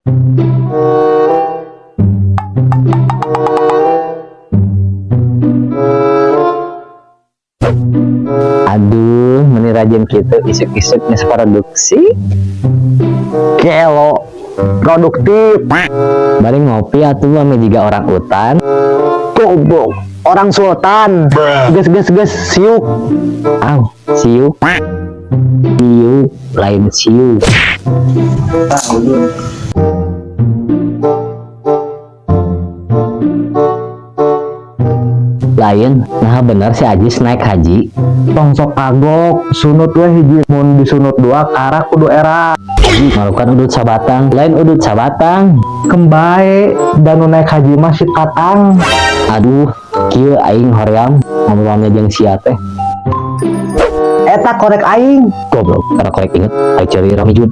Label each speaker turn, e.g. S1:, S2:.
S1: Aduh, meni rajin kitu isuk-isuk geus produksi.
S2: Gelo produktif.
S1: Bari ngopi atuh ame jiga orang utan.
S2: Goblok, orang sultan. Geus geus geus siuk.
S1: Aw, siuk. Siuk, lain siuk. Lain, nah bener si Ajis naik haji.
S2: Tong sok kagok, sunut we hiji, mun disunut dua karak kudu era.
S1: Malukan udut sabatang, lain udut sabatang.
S2: Kembae dan nu naik haji mah si Tatang.
S1: Aduh, kieu aing hoream ngobrolna jeung sia teh.
S2: Eta korek aing.
S1: Goblok, karena korek inget, aing cari Ramijun.